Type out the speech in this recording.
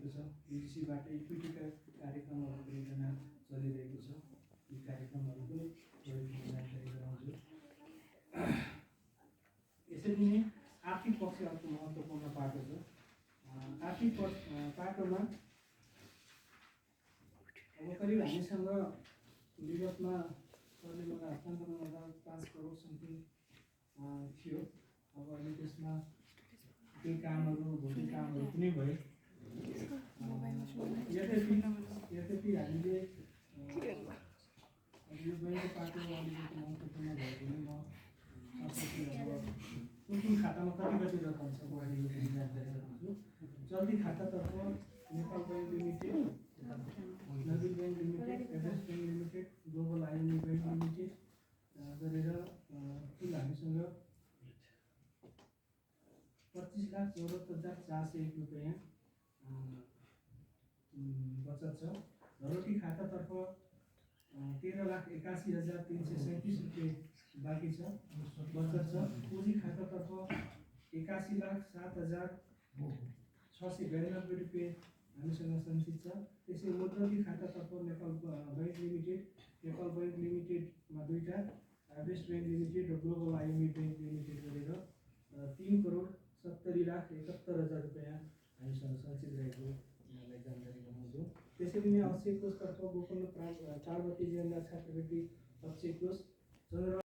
चलिरहेको छ। युजिसीबाट इक्विटीका कार्यक्रमहरू परियोजना चलिरहेको छ। यी कार्यक्रमहरू पनि थोरै जानकारी गराउँछु। यसरी नै आर्थिक पक्ष अर्को महत्त्वपूर्ण पाटो छ। आर्थिक पाटोमा अब करिब हामीसँग विगतमा सरले मलाई हस्तान्तरण गर्दा 5 करोड समथिङ थियो। अब अहिले त्यसमा केही कामहरू भोलि कामहरू पनि भए। यद्यपि हामीले यो बैङ्कको पाटो अलिकति महत्त्वपूर्ण भएकोले म कुन खातामा कति रकम छ बढेको पनि जानकारी गराउँछु। चल्ती खातातर्फ नेपाल बैङ्क लिमिटेड, नजिक bank limited, Everest bank limited, global IME bank limited गरेर कुल हामीसँग 25,74,401 रुपियाँ बचत छ। धरोटी खातातर्फ 13,81,337 रुपियाँ बाँकी छ, बचत छ। पुँजी खातातर्फ 81,07,692 रुपियाँ हामीसँग सञ्चित छ। त्यसै मुद्रती खातातर्फ नेपाल बैङ्क लिमिटेडमा 2टा, एभरेस्ट बैङ्क लिमिटेड र ग्लोबल आइएमई बैङ्क लिमिटेड गरेर 3,70,71,000 रुपियाँ हामीसँग सञ्चित रहेको यहाँलाई जानकारी गराउँछु। त्यसरी नै अक्षय कोषतर्फ गोकर्ण पार्वती जीवनदास छात्रवृत्ति अक्षय कोष